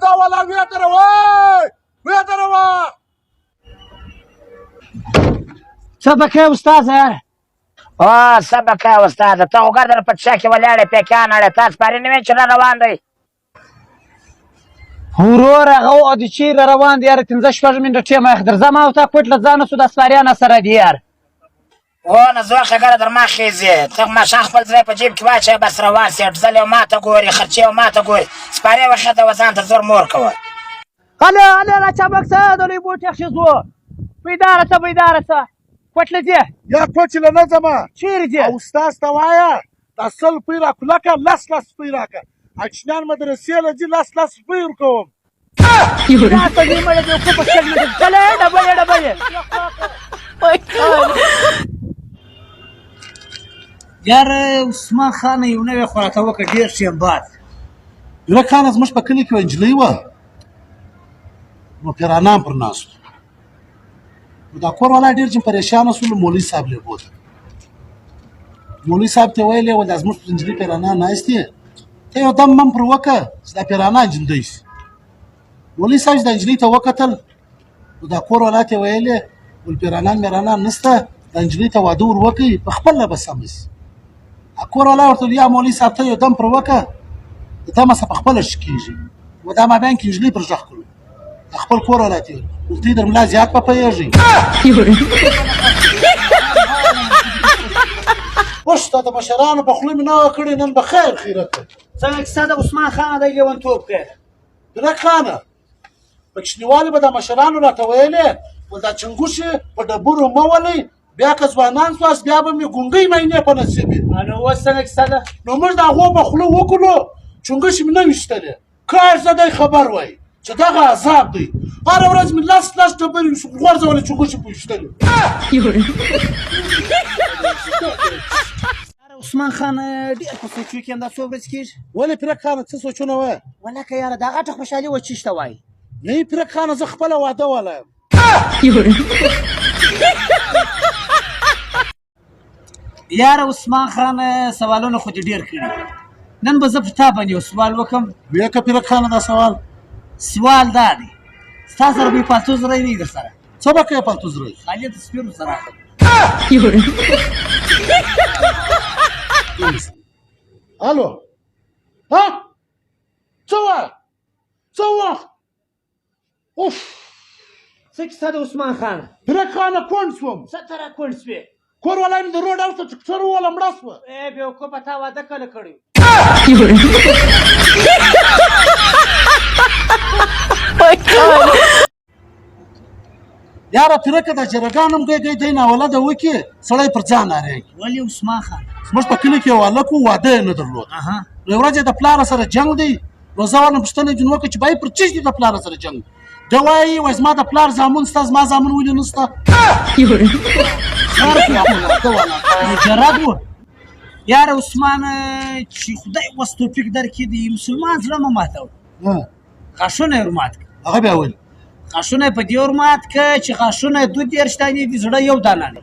دا والا ویې دروه، ویې دروه. څه به کوې استاذه یاره؟ او څه به کوې استاده، ته خو ګرځه په چا کې ولاړ یې، پیکان اړې، تا سپارې نه وې چې را روان دی. ورور هغه و د چیرې روان دی یاره، پنځه شپږ منټه ټیم یې درځه، ما او تا کوټ له ځانه سو، دا سپاریان سره دي یار. او نه زه خبره در ما خېزې، ته ماښام خپل ځای په جیب کې واچوې، بس روان سې. ځل یو ماته ګوري، خرچې یو ماته ګوري، سپارې وخېزه و ځان ته زور مور کوه. هله هله را چابک شه، د لوی بوټي خېزو بیداره څه، بیداره څه، کوټ له ځې؟ یا کوچ له نه ځمه. چیرې ځې؟ او استاد ته وایه دا 100 روپۍ را کوله که لس لس روپۍ راکړه، اچنیان مدرسې له ځي، لس لس روپۍ ورکوم. دا ته دې مړه بېوقوفه شل منټه چله ډبلې ډبلې. یار عثمان خان یو نوی خو راته وکړه، ډېر ښه یم باد. پیرک خانه زموږ په کلي کې یوه نجلۍ وه، نو پیرانان پر ناست وو. نو دا کور والا ډېر چې پریشانه سول، مولوي صاحب له بوته. مولوي صاحب ته ویلې ول دا زموږ پر نجلۍ پیرانان ناست دي، ته یو دم مم پر وکړه چې دا پیرانان جندۍ شي. مولوي صاحب چې دا نجلۍ ته وکتل، نو دا کور والا ته ویلې ول پیرانان میرانان نشته، دا نجلۍ ته واده ور وکړئ، په خپله به سمه شي. کور والا ورته ویل یا مولوي صاحب ته یو دم پر وکړه، د دمه څخه په خپله ښه کېږي. و دا مابین کې نجلۍ پر غږ کړو، د خپل کور والا ته ویل ول دوی در ملا زیات په پوهېږئ. اوس دا د مشرانو په خوله مې نه وه کړې، نن به خیر خیرت دی. څنګه کیسه د عثمان خان دی لیونتوب کې؟ درک خانه په کوچنیوالي به دا مشرانو راته ویلې ول دا چنګوښې په ډبرو مه ولئ، بیا که ځوانان سواست بیا به مې ګونګۍ ماینې په نصیب وي. نو اوس څنګه کیسه ده؟ نو موږ د هغو په خوله وکړو، چنګوښې مې نه ویشتلې. کاش زه دی خبر وای چې دغه عذاب دی، هره ورځ مې لس لس ډبرې غورځولې، چنګوښې په ویشتلې. عثمان خان ډېر په سوچو کې یم، دا څو ورځې کېږي. ولې پیرک خانه څه سوچونه وایې؟ ولکه یاره دا غټه خوشحالي وه چیش ته وایي. نه پیرک خانه زه خپله واده والا یم. یاره عثمان خان سوالونه خو دې ډېر کړي، نن به زه په تا باندې یو سوال وکړم. ویې که پیرک خانه دا سوال. سوال دا دی، ستا سره به پالتو زری نه وي در سره؟ څه به کوې پالتو زری؟ خالي د سپیرو سره اخلم. الو ها څه وایې؟ څه وخت؟ اوف څه کیسه ده عثمان خان؟ پیرک خانه کونډ شوم. څه ته را کونډ شوې؟ کور والا مې د روډ اړخ ته ټکټر ووهله، مړه شوه. ای بېوقوفه تا واده کله کړی؟ یاره پیرکه دا جرګان هم ګی ګی دی ناولده وکړي، سړی پر ځان نارېږي. ولې عثمان خان؟ زموږ په کلي کې یو هلک و، واده یې نه درلود. نو یوه ورځ یې د پلاره سره جنګ دی، نو زه ورنه پوښتنه ځینې وکړه چې بای پر څه دي د پلاره سره جنګ؟ دی وایي وایي زما د پلار زامن سته، زما زامن ولې نشته؟ خر خو واده والا مجرد و. یاره عثمان چې خدای وس توفیق درکړي، د مسلمان زړه مه ماتوه. غاښونه یې ورمات کړه. هغه بیا ولې؟ غاښونه یې په دې ورمات کړه چې غاښونه یې 32 دانې دي، زړه یو دانه دی.